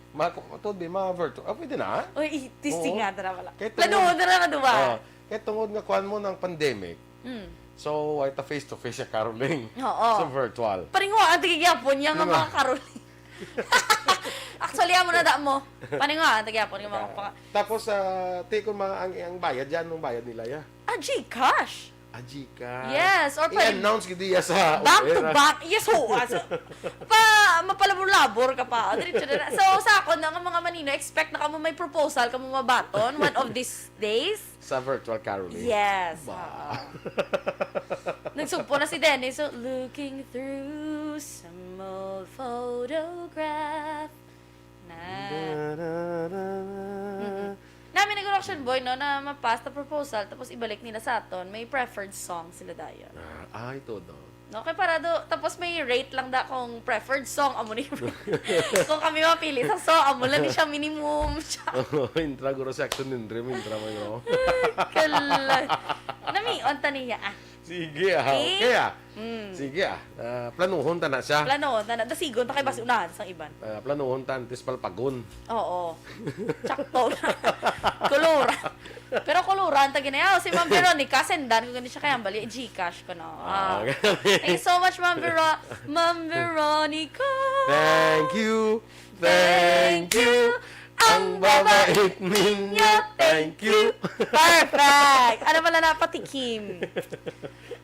Maka... Tuod, di, mga virtual. Ah, pwede na? Uy, i- testing Oo. nga, tara wala. Kahit Plano, tungod- tara na, diba? Oh, kaya tungod nga kuan mo ng pandemic, Mm. so, ay ta face-to-face sa caroling. Oo. Sa virtual. Paringuha ang tigigyapon niya nga Diba? mga caroling. Actually, amo na da mo. Paringuha ang tigigyapon nga mga paka... Tapos, ah, ti, kung mga, ang, ang bayad yan, anong bayad nila, ya? Ah, Gcash! Ah, Gcash. Yes, or pwede- I-announce gid iya sa Back to era. back. Yes, ho. Ah, so, pa, mapalabor-labor ka pa. O, diretso na na. So, sa ako na nga mga manino, expect na kamo may proposal, kamo mabaton one of these days. Sa virtual caroling. Yes. Ba. Oo. Nagsugpo na si Dennis. So, looking through some old photograph. Na. Da, da, da, da. Nami nag-auction boy, no, na mapasta proposal, tapos ibalik nila sa aton, may preferred song sila dayon. Ah, ay, todo. No, kay para do, tapos may rate lang da kung preferred song, amo ni. Kung kami mapili sa song, amo lang ni siya minimum siya. Intra guro si Action Nindrim, intra mo yun. Kalay. Namion ta niya, ah. Sige, ah. Eh? Okay, ah. Mm. Sige, ah. Ah, planuhon ta na siya. Plano, na, na, dasigon ta kay basi unahan sang iban. Ah, planuhon ta antes palpagon. Oo. Sakto. Kulura. Pero kuluran ta ginayaw si Ma'am Veronica, sendan ko gani siya kay ang bali, Gcash ko, no. Ah. Ah, okay. Thank you so much, Ma'am Vero-, Ma'am Veronica. Thank you. Thank you. Ang babait ninyo. Thank you. Perfect! Ano pala napatikim?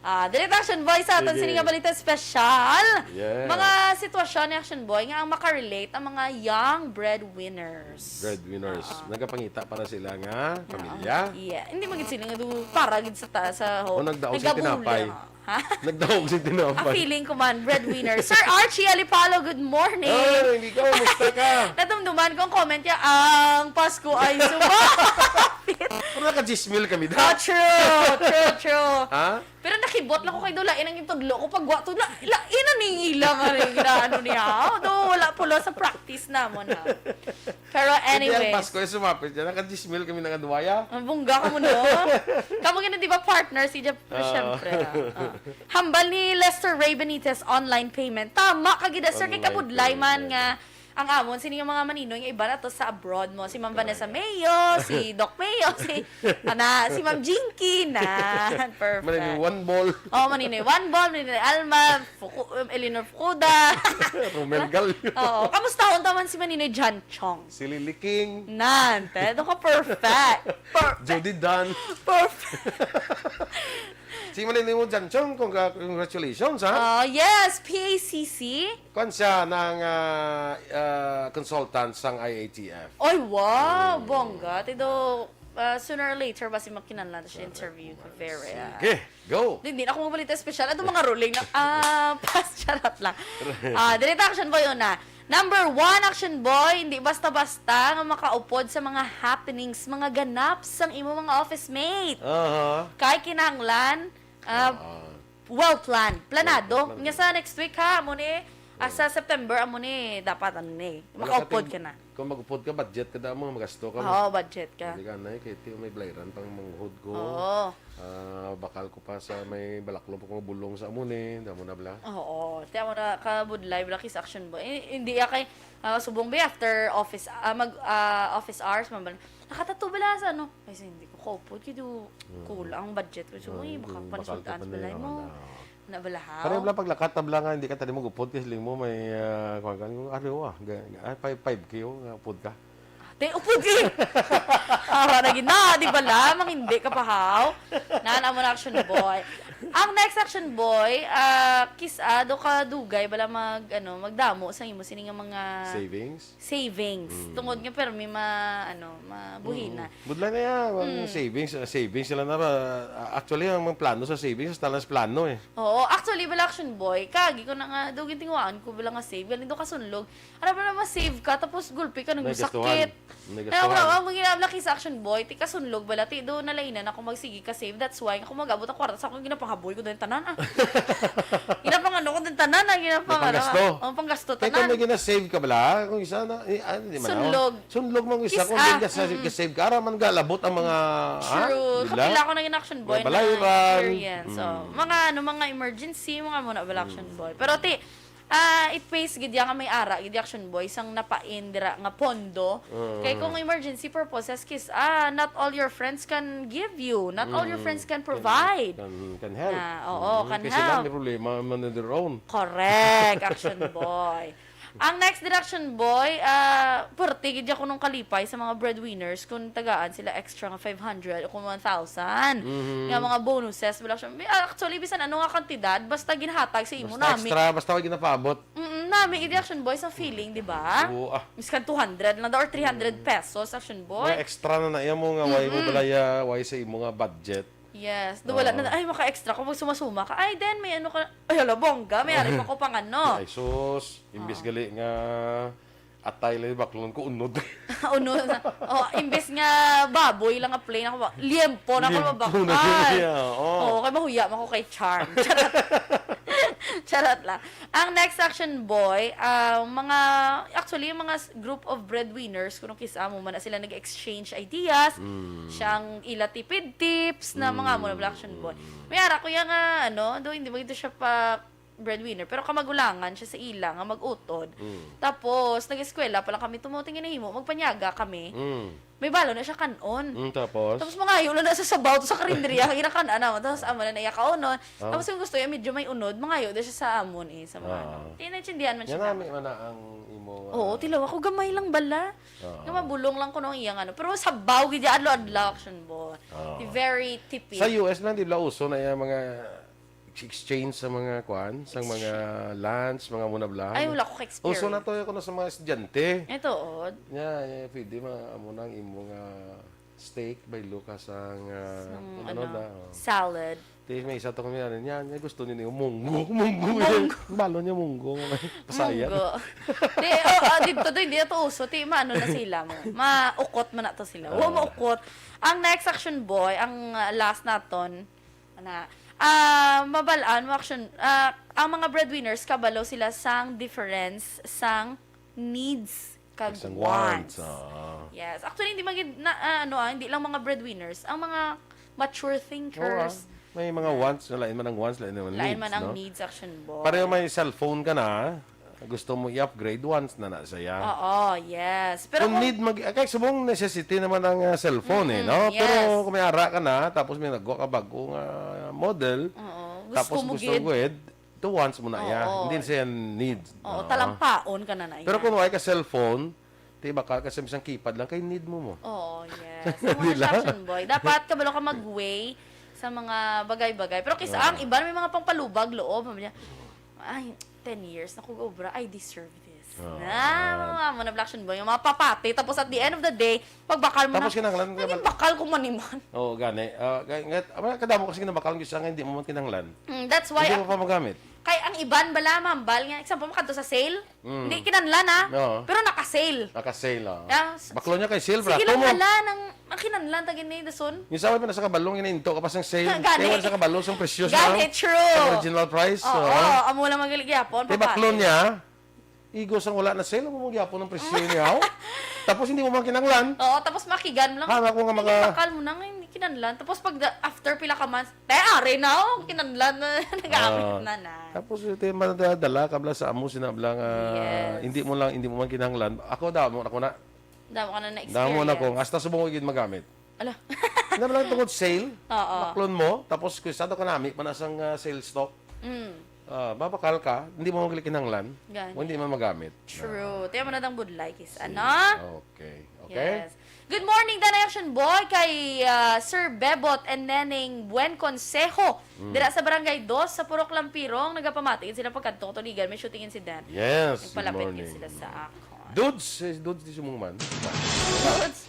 Ah, Direct Action Boy sa aton Sige. sini nga balita special. Yes. Mga sitwasyon ni Action Boy nga ang makarelate ang mga young breadwinners. Breadwinners. Oo. Nagapangita para sila nga pamilya. Yeah. Hindi man gid sila nga du-, para gid sa ta-, sa ho. O, nagdaog sa Nagabuli tinapay. lang, ha? Nagdaog sa Ah, tinapay. feeling ko man, breadwinner. Sir Archie Alipalo, good morning. Ay, hindi ka. Kumusta ka? Nadumduman ko ang comment niya, "Ang Pasko ay sumapit." Pero naka-dismil kami Ah, da. true, true, true. Ha? Pero nakibot lang ko kay Dulain ang itudlo ko pag wa to la, la ina ning ila nga rin ginaano niya. Although wala pulo sa practice namon, ha. Pero Hindi, ang anyways. Pasko ay sumapit yan. Naka-dismil kami ng adwaya. Ang bungga ka mo, no? Kamo gina, di ba, partner si Jeff? Ah. Siyempre, ah, ah. Hambal ni Lester Ray Benitez, online payment. Tama ka gid, sir, kay Online kabudlay man payment. Nga Ang amon, sini nga mga maninoy nga iba na to sa abroad mo. Si Ma'am Vanessa Correct. Mayo, si Doc Mayo, si, ana, si Ma'am Jinky, na. Perfect. Maninoy one ball. Oh, Maninoy One Ball, Maninoy Alma, Fuku-, um, Eleanor Fukuda. Romel Gallo. Oo. Kamusta? Unta man si Maninoy John Chong. Si Lily King. Nan, te, doon ka perfect. Perfect. Jody Dan. Perfect. Si Maninoy mo, John Chong, congra-, congratulations, ha? Oh, yes, P A C C. Kwan siya ng, ah, ah, consultant sang I A T F. Ay, wow! Mm. Bongga. Tido, ah, sooner or later, basi makinahanglan siya interview ko. Very, ah. Sige, go! Di, di na ako magbalita special. Ato mga ruling na, ah, pass, charot lang. Ah, dili ta, Action Boy, una. Number one, Action Boy, hindi basta-basta nga makaupod sa mga happenings, mga ganap sang imo mga office mate. Aha. Kay kinahanglan, ah, Oo. Well planned. Planado. Well planned. Nga sa next week, ha, amo ni, ah, Oo. sa September, amo ni, dapat, ano ni, Wala ka makaupod ting-, ka na. Kung mag-upod ka, budget ka damo, magasto ka mo. Oo, budget ka. Hindi ka na, eh, kay ti-, may balayran pang manghod ko. Oo. Ah, bakal ko pa sa may balaklon pa ko bulong sa amo ni, damo na bala. Oo, ti amo na ka budlay, bala kis Action Boy. Eh, hindi ya kay, ah, subong ba after office, ah, mag, ah, office hours, man bala. Nakatato bala sa ano? Ay, sa hindi ko kaupod, kay do, Mm. kulang ang budget ko. So, Mm, ay, baka mm, bakal ka panisultaan pa sa balay na, mo. Wala. Na bala, haw? Pareho lang paglakat, tabla nga, hindi ka tali mag-upod, kasi ling mo may, ah, kuwan ka, yung, "Ariw, ah, ga-, ga-, ah, five, five K, oh, nga upod ka." Te, upod ka, eh. Awa na gina, di bala? Mang hindi ka pa, haw? Naan amo na, Action Boy. Ang next, Action Boy, ah, kis-a, do ka dugay bala mag, ano, magdamo sa imo sini nga mga Savings? savings. Mm. Tungod nga permi ma-, ano, mabuhina. Mm. Budlay na yan. Ang Mm. savings, ah, savings sila na ba? Ah, actually, ang mga plano sa savings, hasta lang sa plano eh. Oo, actually, bala, Action Boy, kagi ko na nga, daw gintinguhaan ko bala nga save, galing daw kasunlog. Ano ba na ma-save ka, tapos gulpi ka nung May gastuhan. sakit. May Kaya gastuhan. wala, ang mga ginamlaki sa Action Boy, ti kasunlog bala, ti do nalainan ako magsigi ka save. That's why, kung mag-abot ang kwarta sa akong ginapanghaboy ko din tanan, ah. Ginapangano ko din tanan, ah. Ginapangano. Panggasto. Oh, panggasto Kaya tanan. kung may gina-save ka bala, kung isa na, eh, ah, hindi man Sunlog. ako. Sunlog mo ang isa, Kis-, kung ah, hindi ka sa, mm. ka-save ka, ara man galabot ang mga, ha? True. Dila? Kapila ko naging Action Boy Mga na balayran. experience. Oh. Mm. Mga, ano, mga emergency, mga muna bala Action Mm. Boy. Pero, ti, ah, it pays gid ya nga may ara, gid ya, Action Boy, sang napain dira nga pondo. Mm. Kay kung emergency purposes, kis-, ah, not all your friends can give you. Not all your Mm. friends can Can, provide. can, can help. Na, oo, Mm. can Kasi help. lang may problema man on their own. Correct, Action Boy. Ang next, Action Boy, ah, pwerte gid ako nung kalipay sa mga breadwinners kung tagaan sila extra nga five hundred o kung one thousand Mhm. nga mga bonuses, bala siya. May, ah, actually, bisan ano nga kantidad, basta ginhatag sa imo, Basta nami. extra, basta may ginapaabot. Mm, nami, gid, Action Boy, sa feeling, di ba? Oo, ah. Miskan two hundred lang daw or three hundred Mm. pesos, Action Boy. May extra na na iya mo nga, why mo Mm-mm. balaya, why sa imo nga budget? Yes. Do, wala Oo. na, ay, maka-extra ko. Pag sumasuma ka, ay, then, may ano ka, ay, hala, bongga, may ari pa ko pang ano. Ay, sus. Imbis Oo. gali nga atay lang yung baklon ko, unod. Unod. Oh, imbis nga baboy lang nga plain ako, ba-, liempo na ako Liempo na mabakal. yun, yeah, oo. Oo, kay mahuya man ko kay Charm. Charot. Charot lang. Ang next, Action Boy, ah, mga, actually, yung mga s-, group of breadwinners, kung kis-a mo man na sila nag-exchange ideas, Mm. siyang ila tipid tips na mga mo na bala, Action Boy. Mm. May ara ko yung, ah, ano, do hindi mo ito siya pa breadwinner, pero kamagulangan siya sa ila nga mag-utod. Mm. Tapos, nag-eskwela pa lang kami, tumuting ginahimo, magpanyaga kami. Mm. May balon na siya kanon. Mm, tapos? Tapos mangayo lang na sa sabaw to sa karinderya, ang ira kan-an naman. Tapos amo na naiya kaunon. Ah. Tapos kung gusto niya, medyo may unod, mangayo na siya sa amon eh, sa mga Ah. ano. Tinaintindihan man siya Yan namin. namin man na ang imo, Oo, ah, tilaw ako, gamay lang bala. Oo. Nga mabulong lang ko nung iyang ano. Pero sabaw, gid adlaw-adlaw, Action Boy. Oo. Very tipid. Sa U S lang, di ba, uso na yung mga exchange sa mga kwan, sa mga Exchange. lands, mga muna balahan. Ay, wala ko ka-experience. Uso na to, kuno sa mga estudyante. Ito, oh. Nya, eh, pwede ma-, amo na ang imo nga steak by Lucas ang, ah, Sa, ano ano, na, oh. salad. Di, may isa to kami, ano, niya, niya gusto niya yung munggo, munggo. Munggo. Balo niya munggo. Pasayan. Munggo. Di, oh, ah, dito, do, hindi na to uso. Ti, maano na sila mo. Maukot man na to sila. Wa, Ah. maukot. Ang next, Action Boy, ang, ah, last naton, na, ah, mabal-an mo, Action, ah, ang mga breadwinners, kabalo sila sang difference sang needs kag Sang wants. wants, oo. Yes. Actually, hindi man gid na, ah, ano, ah, hindi lang mga breadwinners. Ang mga mature Oo, thinkers. ah. May mga Yeah. wants na lain man ang wants, lain naman Lain needs, man ang no? needs, Action Boy. Pareho may cellphone ka na, gusto mo i-upgrade, once na na siya. Oo, yes. Pero Kung kung need, mag, ah, kay subong necessity naman ang, ah, cellphone, eh, Mm-mm, no? Pero yes. kung may ara ka na, tapos may nagwa ka bago nga model, Oo. Gusto tapos mo gusto gid. gid, to once mo na iya. Oo. Hindi siya need. Oo, Oo. talampaon ka na na Pero iya. kung wala ka cellphone, ti bakal ka sa isang keypad lang, kay need mo mo. Oo, yes. Ang mga Di ba? Instruction boy. Dapat kabalo ka mag-weigh sa mga bagay-bagay. Pero kisa Oo. ang iba may mga pangpalubag loob. Sabi niya, "Ay, ten years na kog obra. I deserve this." Oo. Ah, mga, mga Black Action Boy, yung mga papati. Tapos at the end of the day, pagbakal mo Tapos na, kinahanglan, "Naging kinahanglan. bakal ko man ni man." Oo, gani. Ah, ga-, nga, ah, kadamo kasi ginabakal yung isa nga hindi mo man kinahanglan. Mm, that's why Hindi ak-, mo pa magamit. kay ang iban bala, mambal nga. Example, makadto sa sale, Mm. hindi kinahanglan, ah. Oo. Pero naka-sale. Naka-sale, ah. Ah, s-, Baklo niya kay sale, Sige barato lang mo. bala, nang, ang kinahanglan, tagin ni Dason. Yung sa amin, nasa kabalong, inainto ka pa sang sale. Gani. Ewan sa kabalong, sang presyo sa Gani, true. sa original price, Oo, oo. amo lang magalig yapon, Kay baklo papati. niya, igo sang wala na sale, amo gyapon ang presyo niya, oh. Tapos hindi mo man kinahanglan. Oo, tapos makigan mo lang. Ha, ako nga Ay, mga bakal mo na nga, hindi kinahanglan. Tapos pag da-, after pila ka months, "Te, ari na, oh, kinahanglan na, nagamit Ah, na na." tapos ito yung madadala, kabla sa amo, sinabla nga, Yes. hindi mo lang, hindi mo man kinahanglan. Ako, damo na ko na. Damo ka na na-experience. Damo na ko. Hasta subong ko gid magamit. Ala. Hindi naman lang tungod sale, Oo. baklon mo, tapos kung sado ka nami, manasang, ah, sale stock, Mm. ah, mabakal ka, hindi mo magli kinahanglan, Gani. kung hindi man magamit. True. Tiyan mo na dang budlay, kis-, See? ano? Okay. Okay? Yes. Good morning, Danay Action Boy, kay, ah, Sir Bebot and Neneng Buen Consejo. Mm. Dira sa Barangay Dos, sa Purok Lampirong, nagapamati gid sila pagkadto katuligan, may shooting incident. Yes, good Nagpalapit gid morning. sila sa akon. Dudes, eh, Dudes di sumungman. Dudes.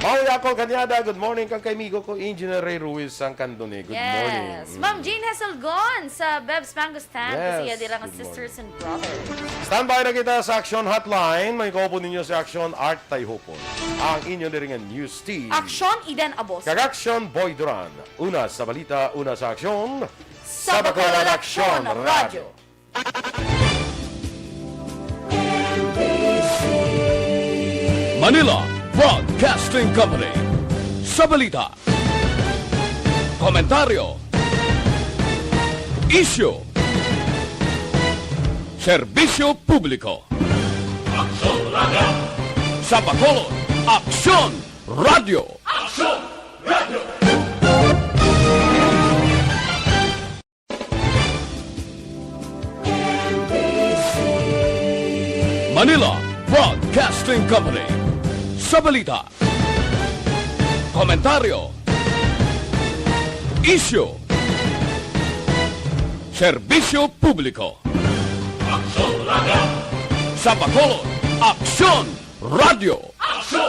Maui ako, Kanyada. Good morning kang kay migo ko, Engineer Ray Ruiz sang Candoni. Good Yes. morning. Mm. Ma'am Jean Heselgon sa Beb's Mango Stand. Kasi Yes, iya dira nga good sisters morning. and brothers. Standby na kita sa Action Hotline. May kaupo ninyo si Action Art Tayhupon. Ang inyo diri nga news team. Action Eden Abos. Kag Action Boy Duran. Una sa balita, una sa aksyon. Sa Bacolod Action Radio. Manila Broadcasting Company. Sa balita, komentaryo, isyu, serbisyo publiko. Aksyon Radio. Sa Bacolod, Aksyon Radio. Aksyon Radio. Manila Broadcasting Company. Sa balita, komentaryo, isyu, serbisyo publiko. Aksyon Radio. Sa Bacolod, Aksyon Radio. Aksyon